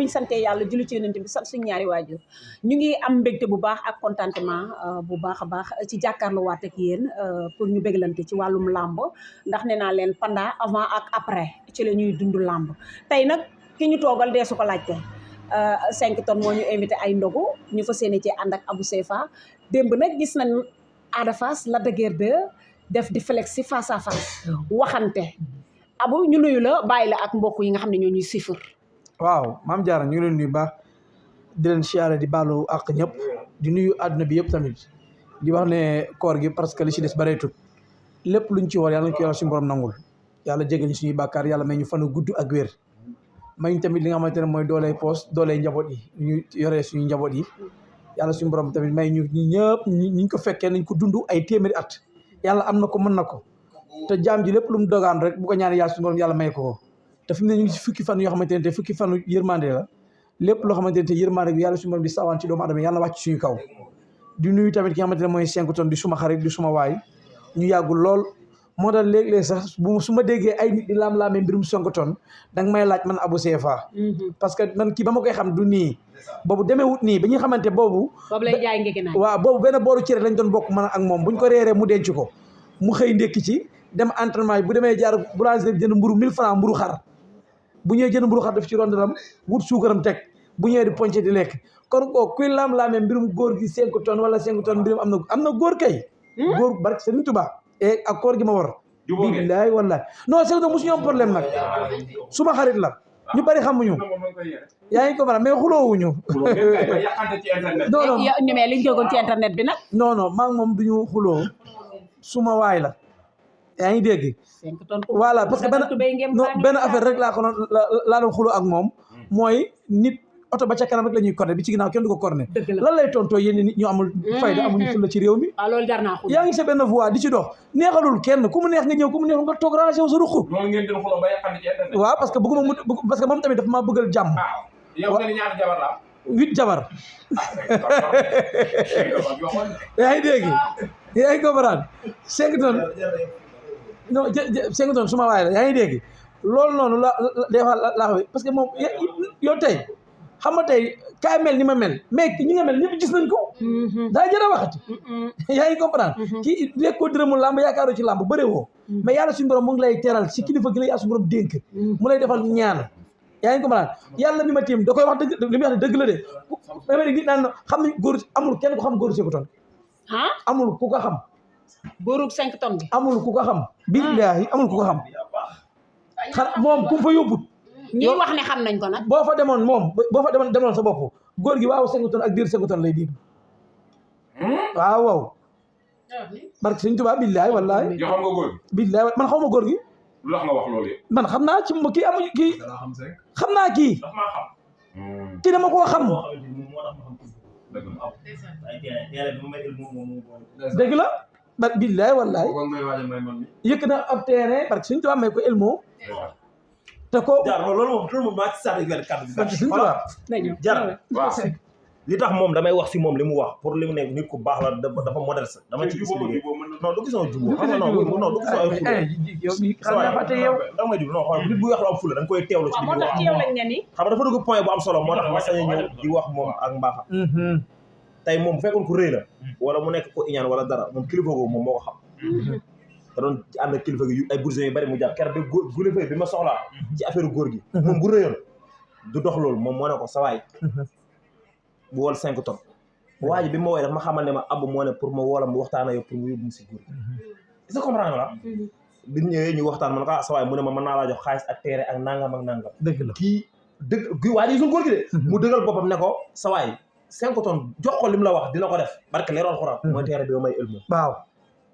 bi ñu sante yàlla julli ci yonent bi sant suñu ñaari waajur ñu ngi am mbégte bu baax ak contentement bu baax a baax ci jàkkaarloo waat ak yéen pour ñu béglante ci wàllum làmb ndax nee naa leen pendant avant ak après ci la ñuy dund làmb tey nag ki ñu toogal dee su ko laajte 5 tonnes moo ñu invité ay ndogu ñu fas yéene ci ànd ak Abou Seyfa démb nag gis nañ Ada Fass Lac de Guiers 2 def di flex si face à face waxante Abou ñu nuyu la bàyyi la ak mbokk yi nga xam ne ñoo ñuy sifur. waaw maam Diarra ñu ngi leen nuyu baax di leen siyaare di baalu ak ñëpp di nuyu àdduna bi yëpp tamit di wax ne koor gi parce que li ci des bareetut lépp luñ ci war yàlla nañ ko yàlla suñu borom nangul yàlla jégal ñu suñuy bàkkaar yàlla may ñu fanu gudd ak wér may ñu tamit li nga xamante ne mooy dooley poos dooley njaboot yi ñu yoree suñu njaboot yi yàlla suñu borom tamit may ñu ñëpp ñu ko fekkee nañ ko dund ay téeméeri at yàlla am na ko mën na ko te jaam ji lépp lu mu dogaan rek bu ko ñaanee yàlla suñu borom yàlla may ko te fi mu ne ñu ngi si fukki fan yoo xamante ne te fukki fanu yërmande la lépp loo xamante ne te yërmande bi yàlla suñu borom di sawaan ci doomu adama yàlla wàcc suñu kaw di nuyu tamit ki nga xamante ne mooy 5 tonnes di suma xarit di suma waay ñu yàggul lool moo tax léeg-léeg sax su ma déggee ay nit di laam-laamee mbirum 5 tonnes danga may laaj man Abou Seyfa parce que man kii ba ma koy xam du nii boobu demeewut nii ba ñu xamante boobu lay jaay ngeen waaw boobu benn booru cere lañ doon bokk man ak moom buñ ko reeree mu denc ko mu xëy ndékki ci dem entraînement yi bu demee jaar boulangerie jënd mburu 1000 francs mburu xar bu ñëwee jënd mburu xar def ci rondalam wut suukaram teg bu ñëwee di ponce di lekk kon koo kuy laam-laamee mbirum góor gi 5 tonnes wala 5 tonnes mbirum am na góor kay góor barke Serigne Touba et ak koor gi ma war billahi wallahi non 5 tonnes musuñu am problème nag suma xarit la ñu bari xamuñu yaa ngi ko mën a mais xuloowuñu non non ñu mais liñ jógoon ci internet bi nag non non maa ngi moom duñu xuloo suma waay la yaa ngi dégg 5 tonnes voilà parce que benn affaire rek laa doon xuloo ak moom mooy nit oto ba ca kanam rek la ñuy corné bi ci ginnaaw kenn du ko corné lan lay tontoo yéen nit ñu amul fayda amuñu fulla ci réew mi loolu jar naa xuloo yaa ngi sa benn voix di ci dox neexalul kenn ku mu neex nga ñëw ku mu neex nga toog rangé wu sa ruq waaw parce que bëgguma mu parce que moom tamit dafa maa bëggal jàmm yow nga ni ñaata jabar la 8 jabar yaa ngi dégg yaa ngi comprendre 5 tonnes non 5 tonnes suma waay la yaa ngi dégg loolu noonu la des fois laa parce que moom yow tey xam nga tey kaay mel ni ma mel mais ñi nga mel ñëpp gis nañ ko daa jër a waxati yaa ngi comprendre kii lekkoo dërëmu làmb yaakaaroo ci làmb bëre woo mais yàlla suñu borom mu ngi lay teral si kilifa gi la yàlla suñu borom dénk mu lay defal ñaan yaa ngi comprendre yàlla mi ma tiim da koy wax dëgg li muy wax dëgg la de dama nit naan xam nañ góor amul kenn ku xam góoru 5 tonnes amul ku ko xam góoru 5 tonnes bi amul ku ko xam billaahi amul ku ko xam moom ku fa yóbbut ñi wax ne xam nañ ko nag boo fa demoon demoon sa bopp góor gi waaw 5 tonnes ak diir 5 tonnes lay diir waaw waaw barke Sëñ Tuubaa billaahi wallaahi yoo xam nga góor gi billaahi man xaw ma góor gi lu tax nga wax loolu yëpp man xam naa ci kii amuñu kii xam naa kii daf maa xam kii dama koo xam dëgg la ba billaahi wallaahi yëkk na ab terrain parce que Sëñ Tuubaa may ko elmo te ko loolu moom maa ci sànni benn kàddu bi parce que Sëñ Tuubaa jar li tax moom damay wax si moom li mu wax pour li mu nekk nit ku baax la dafa modèle sa dama ci expliqué non du gisoo jubóo xam nga non du gisoo ay fula danga may déglu non xool nit bu wax lu am fula da nga koy teewlu ci li moo tax ci yow lañ ne ni xam nga dafa dugg point bu am solo moo tax ma sañ a ñëw di wax moom ak mbaaxam tey moom bu fekkoon ku rëy la wala mu nekk ko iñaan wala dara moom kilifa googu moom moo ko xam da doon ànd ak kilifa gi ay bourgeois yu bari mu jàpp keroog bi kilifa bi ma soxlaa ci affaire góor gi moom bu rëyoon du dox loolu moom moo ne ko sawaay bu wol 5 tonnes waa ji bi ma woowee daf ma xamal ne ma Abou moo ne pour ma woola mu waxtaan ak yow pour mu yóbbu mu si góor gi est-ce que comprendre la bi ñëwee ñu waxtaan man ko sawaay mu ne ma mën naa laa jox xaalis ak teere ak nangam ak nangam dëgg la kii dëgg waa ji suñu góor gi de mu dëggal boppam ne ko sawaay 5 tonnes jox ko li mu la wax dina ko def barke leeroon xuraan mooy teere bi ba may ëlmo waaw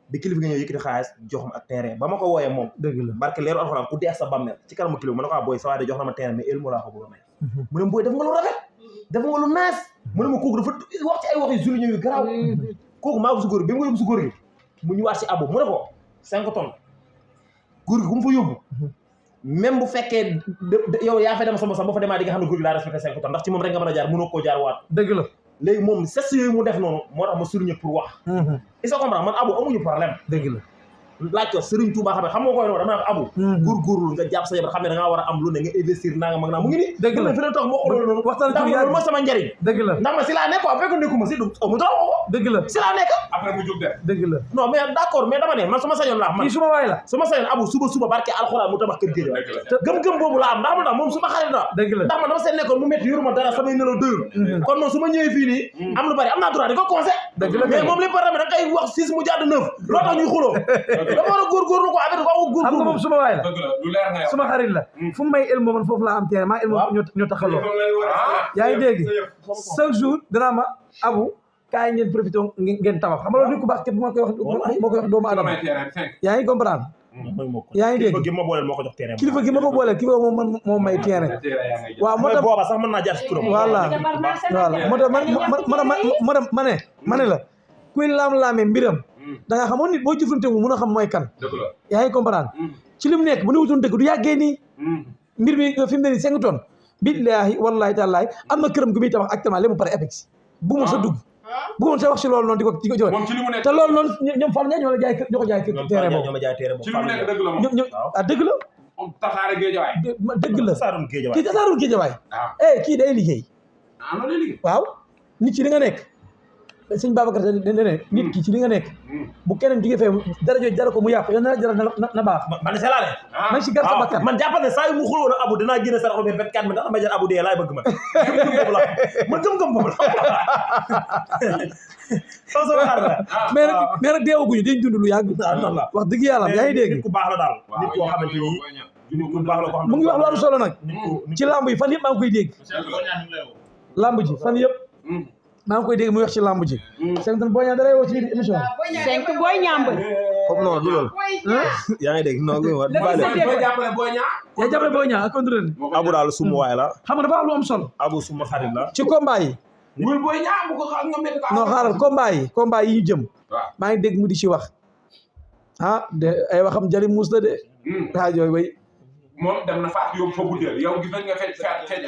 bi kilifa gi ñëw yëkkati xaalis jox ma ak terrain ba ma ko wooyee moom dëgg la barke leeru alxuraan ku dee sa bàmmeel ci kanamu kilifa ma ne ko booy sa waay de jox na ma terrain mais elmo laa ko bëgg a may mu ne booy def nga lu rafet def nga lu naas mu ne ma kooku dafa wax ci ay wax yu zulu ñëw yu garaaw kooku maa ko su góor gi bi mu ko yóbbu su góor gi mu ñëwaat si Abou mu ne ko 5 tonnes góor gi ku mu fa yóbbu même bu fekkee yow yaa fay dem sama sax ba fa demaa di nga xam ne góor gi daa respecté 5 tonnes ndax ci moom rek nga mën a jaar mënoo koo jaar waat dëgg la léegi moom ses yooyu mu def noonu moo tax ma souligné pour wax il se comprend man Abou amuñu problème dëgg la laaj ko Serigne Touba xam nga koy dama abu góorgóorlu nga jàpp sa jabar xam ne da ngaa war a am lu ne nga investir naa nga mu ngi nii dëgg la fi leen tax moo xooloo noonu waxtaan ndax loolu mooy sama njariñ dëgg la ndax ma si laa nekk quoi fekk nekkuma si du mu dara ko dëgg la si laa nekk après mu jóg de dëgg la non mais d'accord mais dama ne man su ma sañoon laa man kii suma waay la su ma sañoon abu suba barke alxuraan mu tabax kër géej gëm-gëm boobu la am ndax mu tax moom su ma xarit la dëgg la ndax man dama seen nekkoon mu métti yoruma dara samay nelaw doyul kon moom su ma ñëwee fii nii am lu bari am naa droit di ko conseil dëgg la mais moom li parami da ngay wax 6 mu jàdd 9 loo tax ñuy xuloo dafa war a góorgóorlu ko affaire dafa war a góorgóorlu xam nga moom suma waay la dëgg la lu leer nga yow suma xarit la fu mu may elmo man foofu laa am terrain maa elmo ñoo taxaloo yaa ngi dégg chaque jour danaa ma abu kaay ngeen profité ngeen tabax xam nga loolu nit ku baax képp moo koy wax doomu adama yaa ngi comprendre yaa ngi dégg kilifa gi ma booleel moo ko jox terrain kilifa gi ma ko booleel kilifa moom may terrain waaw moo tax booba sax mën naa jaar si turam voilà moo tax ma ne la kuy laam-laamee mbiram da nga xamoon nit boo jëflante mu mun a xam mooy kan yaa ngi comprendre ci li mu nekk bu ne wutoon dëgg du yàggee nii mbir mi fi mu ne nii 5 tonnes billaahi wallaahi taalaahi am na këram gu muy tabax actuellement léegi mu pare Apex bu ma sa dugg bu ma sa wax ci loolu noonu di ko joxe te loolu noonu ñoom Fall ñoo la jaay kër ñoo ko jaay kër terrain boobu ci lu mu nekk dëgg la moom ñoom dëgg la tasaare géejawaay dëgg la Saarum Géejawaay kii tasaarum géejawaay kii day liggéey loolu lay liggéey waaw nit ci li nga nekk sëñ Babacar ne nit ki ci li nga nekk bu keneen jógee fee dara jooju dara ko mu yàqu yow na baax man de seelaane man si gar sa bakkan man jàppal ne saa yu mu xulóon a abu dinaa génne saraxo bi 24 mi ndax dama jël abu dee laay bëgg man gëm-gëm boobu la mais nag deewaguñu dañ dund lu yàgg wax dëgg yàlla yaa ngi dégg nit ku baax la daal nit koo xamante ni nit ku baax la koo xam mu ngi wax lu am solo nag ci lamb yi fan yëpp maa ngi koy dégg lamb ji fan yëpp maa ngi koy dégg muy wax ci lamb ji 5 tonnes Boy Niang dalay woo ci biir émission 5 Boy Niang mbër comme non du loolu yaa ngi dégg non yaa jàppale Boy Niang yaa jàppale Boy Niang ak contrôle abu daal suma waay la xam nga dafa wax lu am solo abu suma xarit la ci combat yi muy Boy Niang bu ko xam nga métti ko non xaaral combat yi ñu jëm maa ngi dégg mu di ci wax de ay waxam jari muus la de waa jooy bay moom dem na faat yóbbu fa butéel yow gis nañ nga fecc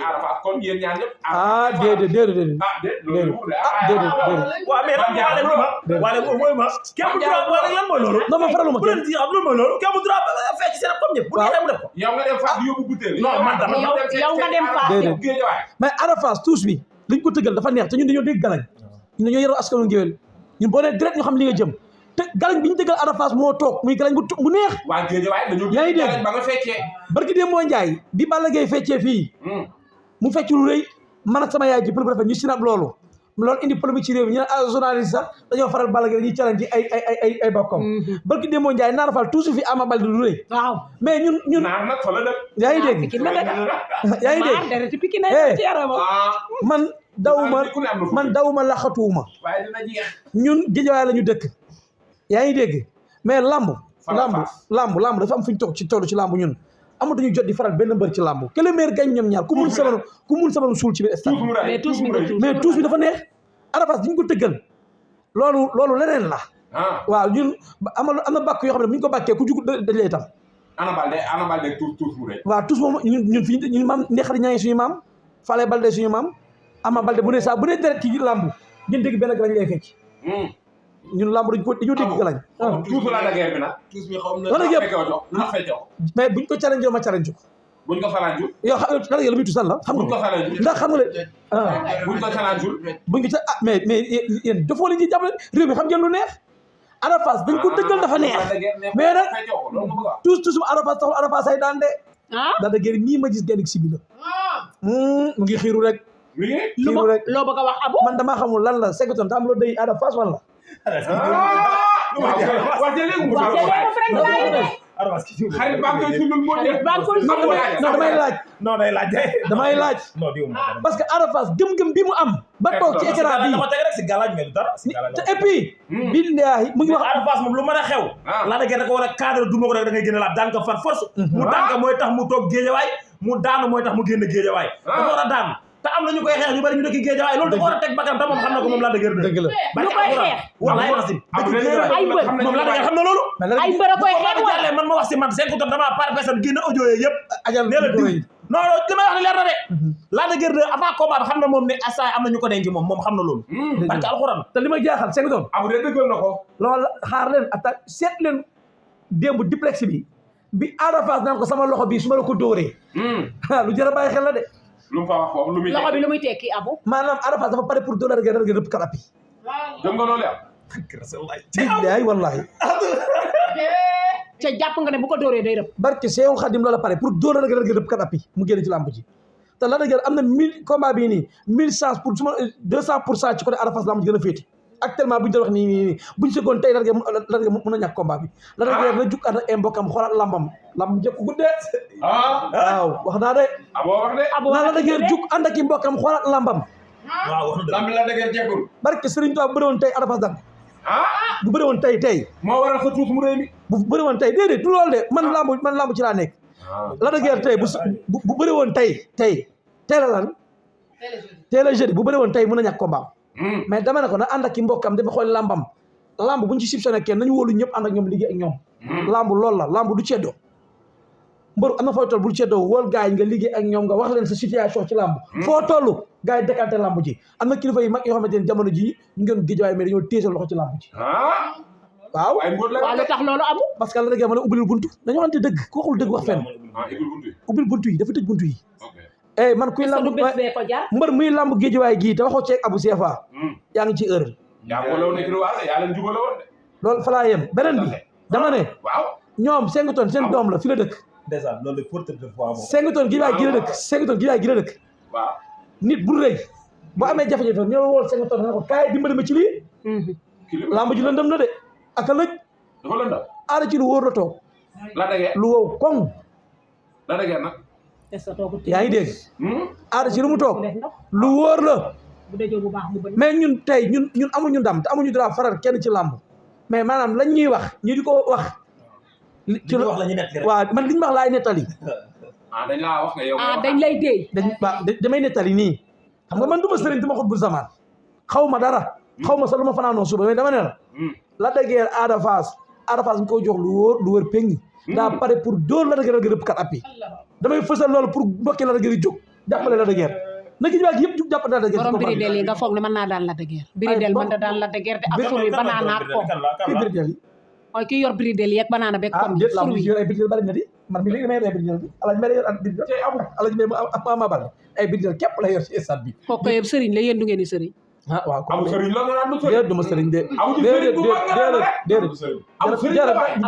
Arafat kon yéen ñaar ñëpp déedéet waaw mais waale mooy ma kenn bu droit waale lan mooy loolu non ma faraluma kenn loolu mooy loolu kenn bu droit fecc seen comme ñëpp bu neexee mu def ko yow nga dem faat yóbbu butéel non man dama yow nga dem faat géejawaay mais Arafat tous bi liñ ko tëggal dafa neex te ñun dañoo dégg galañ ñun dañoo yor askanu ngéwél ñun boo nee direct ñu xam li nga jëm te galañ bi ñu tëggal Arafat moo toog muy galañ bu neex waa géejawaay dañoo yaa ngi dégg ba nga feccee barki dee moo Njaay bi Balla Gaye feccee fii mu fecc lu rëy man ak sama yaay ji pour bu rafet ñu sinab loolu indi polémique ci réew mi ñu ne journaliste sax dañoo faral Balla Gaye dañuy challenge ay bokkam barki dee moo Njaay Naar Fall toujours fi Ama Baldé lu rëy waaw mais ñun naar nag fa la dëkk yaa ngi dégg yaa ngi dégg dara ci Pikine ci yaram man dawuma laxatuuma waaye dina jeex ñun Géejawaay la ñu dëkk yaa ngi dégg mais lamb dafa am fu ñu toog ci toll ci lamb ñun amatuñu jot di faral benn mbër ci lamb que le meilleur gagne ñoom ñaar ku mun sama suul ci biir stade mais tuus bi dafa neex Arafat diñ ko tëggal loolu leneen la waaw ñun am na bàkk yoo xam ne bu ñu ko bàkkee ku jug dañ lay tam Ana Baldé tuus mu rëy waaw tuus moom ñun fii ñun maam Ndexari Ñaŋ suñu maam Falaye Baldé suñu maam Ama Baldé bu ne saa bu ne deret ci lamb ngeen dégg benn galañ lay fecc ñun lamb dañoo dégg galañ tuusu la guerre bi nag tuus bi xaw na la feccoo mais buñ ko challenge ma challenge ko buñ ko challenge yow lan la muy tuusan la xam nga ndax xam nga le buñ ko challenge buñ ko mais yéen dafoo leen ci jàppale réew mi xam ngeen lu neex Arafat dañ ko dëggal dafa neex mais nag tuusum Arafat taxul Arafat say daan de daal da guerre nii ma gis genn si bi la mu ngi xiiru rek loo bëgg a wax Abou man damaa xamul lan la segton te am loo day Arafat wala xarit baa koy sulul moo def damay laaj parce que Arafat gëm-gëm bi mu am ba toog ci écran bi te et puis billahi mu ngi wax Arafat moom lu mën a xew la da ngeen da ko war a cadre du ma ko rek da ngay génne la daan ko far force mu daan ko mooy tax mu toog géejawaay mu daanu mooy tax mu génn géejawaay dafa war a daan te am na ñu koy xeex ñu bari ñu dëkk géejawaay loolu dafa war a teg bakkan te moom xam na ko moom la dëgër dëgg la ñu koy xeex wallahi wax si ay mbër moom la dëgër xam na loolu ay mbër a koy xeex wala man ma wax si man 5 tonnes dama par personne génn audio yooyu yëpp ajal nee la diw non li may wax ne leer na de la dëgër de avant combat xam na moom ne asa am na ñu ko denc moom xam na loolu parce que alxuraan te li ma jaaxal 5 tonnes Abou de dëggal na ko loolu xaar leen atta seet leen démb duplex bi Ada Fass naan ko sama loxo bi su ma la ko dóoree lu jar a bàyyi xel la de lu mu fa wax foofu lu muy loxo bi lu muy tekki abu maanaam Ada Fass dafa pare pour dóor la dëgër rëpp kat appi gëm nga loolu billahi wallahi ca jàpp nga ne bu ko dóoree day rëpp barke Seexul Xadim loola pare pour dóor la dëgër rëpp kat appi mu génn ci làmb ji te la dëgër am na 1000 combat bii nii 1000 pour suma 200% ci côté Ada Fass làmb ji gën a féeti actuellement bu ñu doon wax nii buñ segoon tey la dëgër mën a ñàkk combat bi la dëgër na jug ànd ak ay mbokkam xoolaat làmbam lamb jëkk guddee waaw wax naa de naa la dëgër jug ànd ak i mbokkam xoolaat lambam waaw wax na lamb la dëgër jekkul barke Serigne Touba bu bëri woon tey Ada Fass daan bu bëri woon tey moo waral sa tuus mu réy mi bu bëri woon tey déedéet du loolu de man lamb ci laa nekk la dëgër tey bu bëri woon tey la lan tey la jeudi bu bëri woon tey mën a ñàkk combat mais dama ne ko na ànd ak i mbokkam dafa xool lambam lamb buñ ci soupçonné kenn nañu wóolu ñëpp ànd ak ñoom liggéey ak ñoom lamb loolu la lamb du ceddoo mbër am na fooy toll bul ceddoo wóol gars yi nga liggéey ak ñoom nga wax leen sa situation ci lamb foo toll gars yi décanté lamb ji am na kilifa yu mag yoo xamante ne jamono ji ñu ngeen géej mais dañoo téesal loxo ci lamb ji waaw lu tax loolu amu parce que la dëgg ma ne ubbil buntu dañoo xamante dëgg ku waxul dëgg wax fenn ubbil buntu yi dafa tëj buntu yi man kuy lamb mbër muy lamb géejuwaay gii te waxoo ceeg Abou Sefa yaa ngi ci heure loolu fa laa yem beneen bi dama ne ñoom 5 tonnes seen doom la fi la dëkk déjà loolu porte de foi 5 tonnes gi waay gi la dëkk 5 tonnes gi waay gi la dëkk nit bu rëy boo amee jafe-jafe ñoo wool 5 tonnes nga ko kaay dimbali ma ci lii lamb ji lëndëm na de ak a lëj aada ci lu wóor la toog lu wow koŋ yaa ngi dégg aada ci lu mu toog lu wóor la mais ñun tey ñun amuñu ndam te amuñu dara faral kenn ci làmb mais maanaam lañ ñuy wax ñu di ko wax ci wax la ñu nettali waaw man li ñu wax laay nettali dañ laa wax nga yow dañ lay déy damay nettali nii xam nga man du ma sëriñ dama xut bu zaman xaw ma dara xaw ma sax lu ma fanaanoo suba mais dama ne la dëggeer Ada Fass ñu ko jox lu wóor lu wër péng daa pare pour dóor la dëggeer rëpp kat appi damay fësal loolu pour mbokki la dëggeer yi jóg jàppale la dëggeer na gi waag yëpp jug jàppale la dëggeer borom biridel yi nga foog ne mën naa daan la dëggeer biridel mën na daan la dëggeer te ak fur wi banaana ak pom biridel yi mooy ki yor biridel yi ak banaana beeg pom yi fur wi ay biridel bari na di man mi léegi damay yor biridel bi alaji may yor ak biridel alaji may ma bal ay biridel képp la yor ci stade bi kooku yëpp sëriñ la yéen du ngeen di sëriñ waaw amu sëriñ la nga naan déedéet du ma sëriñ de déedéet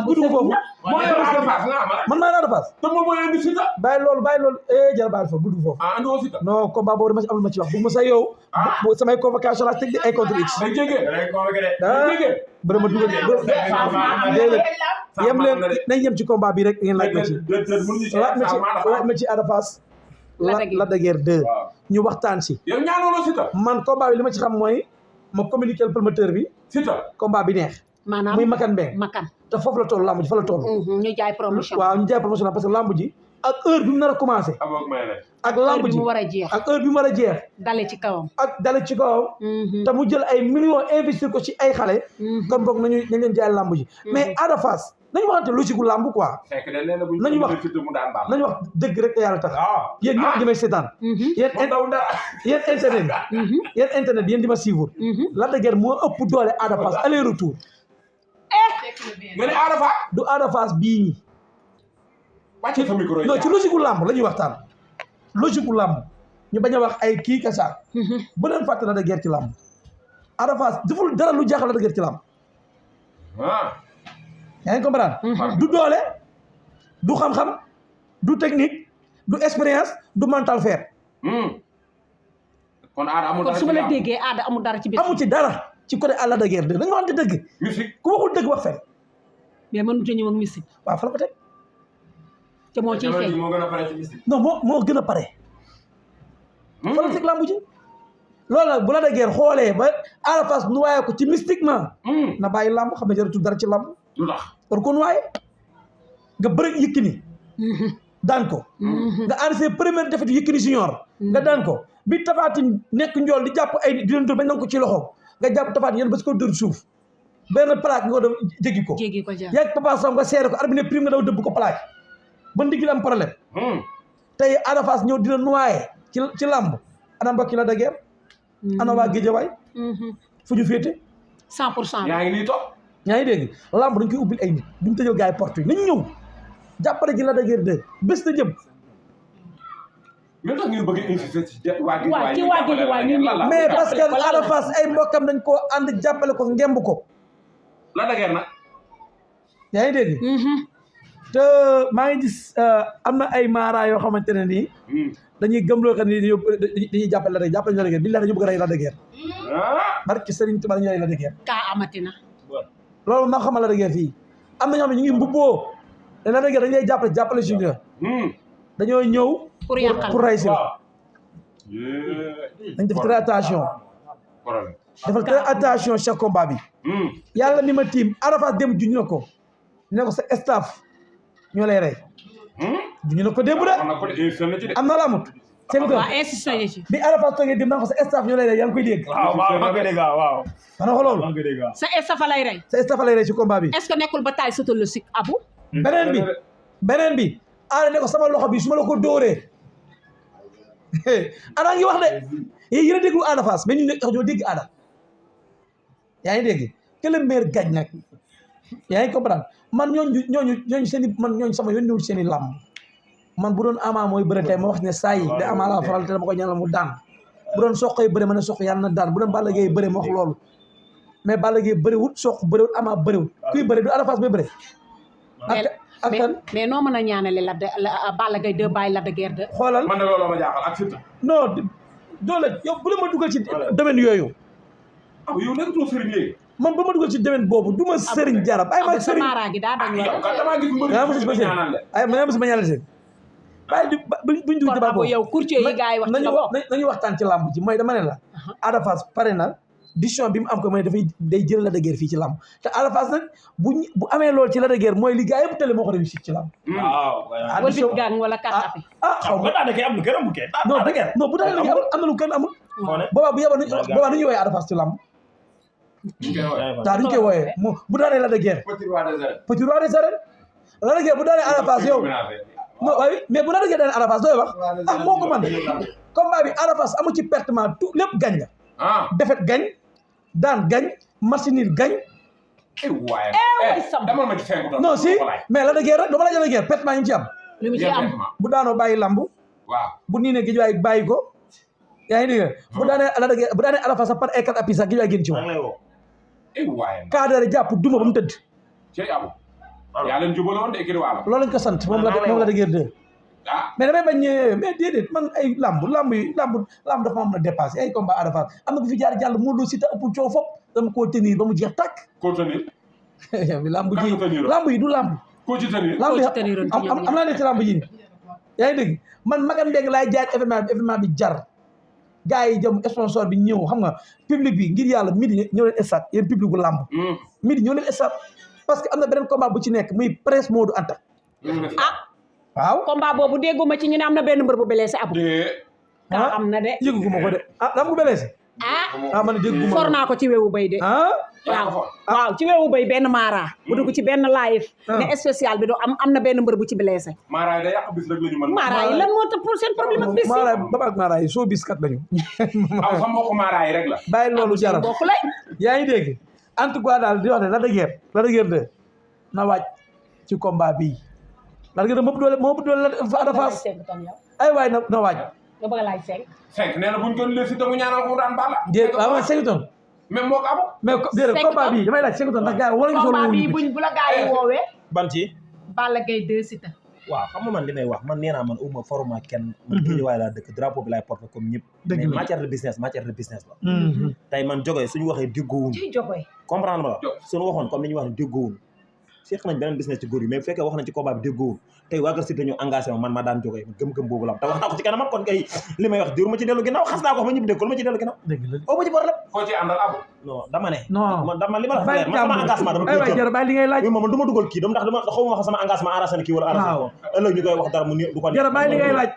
gudu foofu man maa Ada Fass te moom mooy indi Siteu bàyyi loolu jara bàyyi foofu gudu foofu andi woo Siteu non combat boobu dama ci am lu ma ci wax bu ma sa yow samay convocation la teg di ay contre x bëri ma dugal déedéet yem leen nañ yem ci combat bi rek ngeen laaj ma ci Ada Fass la dëggeer 2 ñu waxtaan si yow ñaanoo Siteu man combat bi li ma ci xam mooy ma communiquer le promoteur bi Siteu combat bi neex maanaam muy makan mbeng te foofu la toll lamb ji fa la toll ñu jaay promotion waaw ñu jaay promotion parce que lamb ji ak heure bi mu nar a commencé ak lamb ji mu war a jeex ak heure bi mu war a jeex dale ci kawam te mu jël ay millions investir ko ci ay xale kon boog nañ leen jaay lamb ji mais Ada Fass nañu waxante logique gu lamb quoi nañu wax dëgg rek te yàlla tax yéen ñëpp di may seetaan yéen internet yéen di ma suivre Lac de Guiers moo ëpp doole Ada Fass aller retour nga ne Ada Fass du Ada Fass bii ñi wàcce sa micro non ci logique gu lamb la ñuy waxtaan logique gu lamb ñu bañ a wax ay kii kasa bu leen fàtte Lac de Guiers ci lamb Ada Fass deful dara lu jaaxal Lac de Guiers ci lamb yaa ngi comprendre du doole du xam-xam du technique du expérience du mental faire kon Ada amul kon su ma la déggee Ada amul dara ci biir amu ci dara ci côté Lac de Guiers dañu waxante dëgg musique ku waxul dëgg wax fen mais mënut a ñëw ak musique waaw fa la ko teg te moo ciy feeñ moo gën a pare ci musique non moo gën a pare fa la teg lambu ji loolu nag bu Lac de Guiers xoolee ba Ada Fass nu waaye ko ci mystiquement na bàyyi lamb xam ne jaratul dara ci lamb lu tax war ko nu waaye nga bëri Yékini daan ko nga enregistré première défaite Yékini Junior nga daan ko bi Tapha Tine nekk njool di jàpp ay di leen dóor bañ nangu ko ci loxo nga jàpp Tapha Tine yéen ba si ko dóor suuf benn plaque nga def jéggi ko yaag Papa Sow nga seere ko arbitre prime nga daw dëbb ko plaque ba ndigil am problème tey Ada Fass ñëw dina noyé ci làmb ana mbokki Lac de Guiers ana waa Guédiawaye fu ñu féete 100% yaa ngi nii toog yaa ngi dégg lamb dañ koy ubbil ay nit duñ tëjal gars yi porte yi nañ ñëw jàppale ji la da guerre 2 bés na jëm mais tax ngeen bëgg a insister ci waa mais parce que Ada Fass ay mbokkam dañ koo ànd jàppale ko ngemb ko la da guerre nag yaa ngi dégg te maa ngi gis am na ay maara yoo xamante ne nii dañuy gëmloo xam ne dañuy jàppale la jàppale ñu la guerre billahi dañu bëgg a rey la da guerre barki Serigne Touba dañu rey la da guerre kaa amatina loolu maa xamal la da guerre fii am na ñoo xam ne ñu ngi mbubboo te la da guerre dañu lay jàppale suñu dañoo ñëw pour rey si la dañ def très attention defal très attention chaque combat bi yàlla mi ma tiim Ada Fass dem juñ na ko ne ko sa staff ñoo lay rey juñ na ko démb de am na la amut waaw insisté nañu ci bi Ada Fass toogee dem na ko sa staff ñoo lay rey yaa ngi koy dégg maa koy dégg waaw mana ko loolu sa staff lay rey sa staff lay rey ci combat bi est-ce que nekkul ba taay psychologique abu beneen bi Ada ne ko sama loxo bi su ma la ko dóoree Ada ngi wax de yéen a déglu Ada Fass mais ñu ne ñoo dégg Ada yaa ngi dégg que le maire gagne nag yaa ngi comprendre man ñooñu seen i man ñooñu sama yoon ñëwul seen i làmb man bu doon Ama mooy bëre tey ma wax ne saa yi da Ama la faral te dama ko ñaanal mu daan bu doon Sokh bëre ma ne Sokh yàlla na daan bu doon Balla Gaye bëre ma wax loolu mais Balla Gaye bëre wut Sokh bëre wut Ama bëre wut kuy bëre du Ada Fass bay bëre ak kan mais noo mën a ñaanale Balla Gaye 2 bàyyi Lac de Guiers 2 xoolal man de looloo ma jaaxal ak Siteu non doole yow bu la ma dugal ci domaine yooyu yow nekkatoo sëriñ léegi man ba ma dugal ci domaine boobu du ma sëriñ jarab ay ma sëriñ mara gi daa dañ yow kat damaa gis mbër ay ma ma ñaanal seen bàyyi buñ dugg débat boobu yow courtier yi gars yi wax ci la bokk nañu waxtaan ci làmb ji mooy dama ne la Ada Fass pare na décision bi mu am ko mooy day jël Lac de Guiers fii ci làmb te Ada Fass nag bu amee loolu ci Lac de Guiers mooy li gars yëpp télé moo ko réussir ci làmb wala bit gang wala katapi xaw ma daanaka am lu gën a bukkee non bu daanee am na lu kenn amul boobaa bu yeboo boobaa nu ñuy woowee Ada Fass ci làmb daa duñ koy wooyee bu daanee Lac de Guiers petit roi des arènes Lac de Guiers bu daanee Ada Fass yow non waaye mais bu Lac de Guiers daanee Ada Fass dooy wax moo ko man combat bi Ada Fass amu ci pertement tout lépp gañ la défaite gañ daan gañ match nul gañ dama ma ci 5 non si mais Lac de Guiers rek dama la Lac de Guiers pertement yi mu ci am li mu ci am bu daanoo bàyyi lamb waaw bu nii ne géej waay bàyyi ko yaa ngi dégg bu daanee Lac de Guiers bu daanee Ada Fass sax par ay 4 appuis sax géej waay génn ci woon cadre jàpp duma ba mu tëdd yaa leen jubaloon de écrit waalo loolu lañ ko sant moom Lac de Guiers 2 mais damay bañ mais déedéet man ay lamb dafa ma mën a dépassé ay combat Ada Fass am na bu fi jaar jàll moo doo si ta ëpp coow fop dama koo tenir ba mu jeex tàkk contenir lamb yi du lamb ko ci tenir lamb yi am naa ne ci lamb ji yaa ngi dégg man Maguette Mbengue laay jaay événement bi jar gars yi jëm sponsor bi ñëw xam nga public bi ngir yàlla midi ñëw leen stade yéen public bu lamb midi ñëw leen stade parce que am na beneen combat bu ci nekk muy Prince Modou Anta waaw combat boobu dégguma ci ñu ne am na benn mbër bu blessé abu am na de yëguma ko de dama ko blessé man dégguma for naa ko ci weewu bay de waaw ci weewu bay benn mara bu dugg ci benn live ne spécial bi do am na benn mbër bu ci blessé mara yi da yàq bis rek la ñu mën mara yi lan moo tax pour seen problème ak bis mara baba ak mara yi soo bis kat lañu aw sa mbokk mara yi rek la bàyyi loolu jaram bokk lay yaa ngi dégg en tout cas daal di wax ne Lac de Guiers 2 na waaj ci combat bii Lac de Guiers moo ëpp doole Ada Fass ay waay na waaj nga bëgg a laaj 5 nee na buñ ko lee si te mu ñaanal ko daan Balla déedéet waaw 5 tonnes même moo ko amu mais déedéet combat bii damay laaj 5 tonnes ndax gars yi war nañu combat bii buñ bu la gars yi woowee ban ci Balla Gaye 2 Siteu waaw xam nga man li may wax man nee naa man uma foruma kenn man géej waaye laa dëkk drapeau bi laay porté comme ñëpp mais matière de business la tey man Jogoy suñu waxee déggoowun comprendre ma la suñu waxoon comme ni ñu wax ne déggoowun seeq nañ beneen business ci góor yi mais bu fekkee wax nañ ci combat bi déggoowun tey waa kër Siteu ñu engagé man ma daan Jogoy gëm-gëm boobu la te wax naa ko ci kanam kon kay li may wax diru ma ci dellu ginnaaw xas naa ko ma ñëpp dégg ko ma ci dellu ginnaaw oo ma ci bor lépp koo ci àndal abu non dama ne non dama li ma la wax man sama engagement dama koy jël bàyyi li ngay laaj man du ma dugal kii dama ndax dama xaw ma wax sama engagement arrangé na kii wala arrangé ko ëllëg ñu koy wax dara mu du ko jërë bàyyi li ngay laaj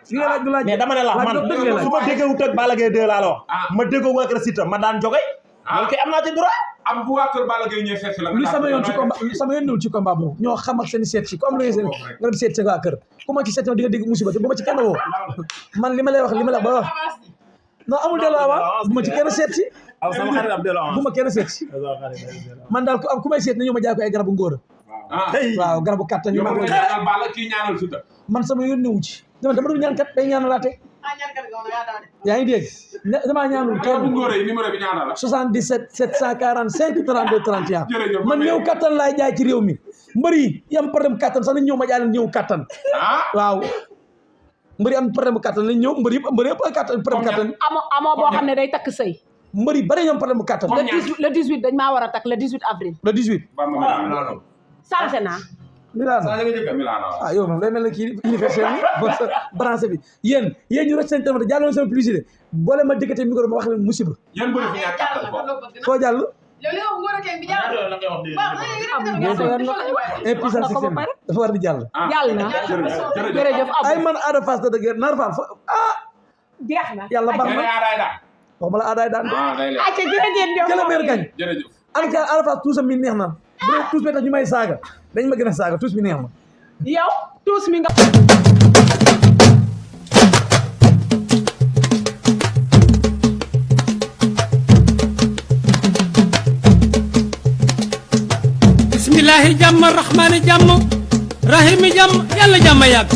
du laaj mais dama ne la man su ma déggewut ak Balla Gaye 2 laa la wax ma déggoo waa kër Siteu ma daan Jogoy loolu kay am naa ci droit am bu waa kër Balla Gaye ñëw seet si la lu sama yoon ci combat sama yoon ñëw ci combat boobu ñoo xam ak seen seet si comme lu ngeen nga dem seet si waa kër ku ma ci seet di nga dégg musiba te bu ma ci kenn woo man li ma lay wax ba wax non amul delloo bu ma ci kenn seet si aw sama xarit am delloo bu ma kenn seet si man daal ku may seet na ñëw ma jaay ko ay garabu ngóor waaw garabu kattan yow nga ñaanal Balla kii ñaanal Siteu man sama yoon newu ci dama du ñaan kat day ñaanalaate yaa ngi dégg damaa ñaanul garabu kenn ngóor yi numéro bi ñaanal la 77 745 32 31 jërëjëf man ñëw kattan laay jaay ci réew mi mbër yi yam problème kattan sax nañ ñëw ma jaay leen ñëw kattan waaw mbër yi am problème kattan lañ ñëw mbër yëpp kattan problème kattan amoo boo xam ne day takk sëy mbër yi bari ñoom problème kattan le 18 dañ maa war a takk le 18 avril le 18 Milano changé naa Milano Milano yow moom day mel ne kii universitaire bi branché bi yéen ñu rek seen téléphone jàllale sama publicité boole ma diggante micro ma wax leen musiba yan bëri fi ñàkk kattan foo jàll impuissance système dafa war di jàll jàll na jërëjëf ay man Ada Fass da dëgg Naar Fall jeex na yàlla baax na waxuma la aadaay daan acca jërëjëf jëla meer gañ jërëjëf en tout cas Ada Fass tuusam mi neex na bu dee tuus bi tax ñu may saaga dañ ma gën a saaga tuus bi neex na yow tuus mi nga bismillahi jàmm rahmaani jàmm rahimi jàmm yàlla jàmm yàgg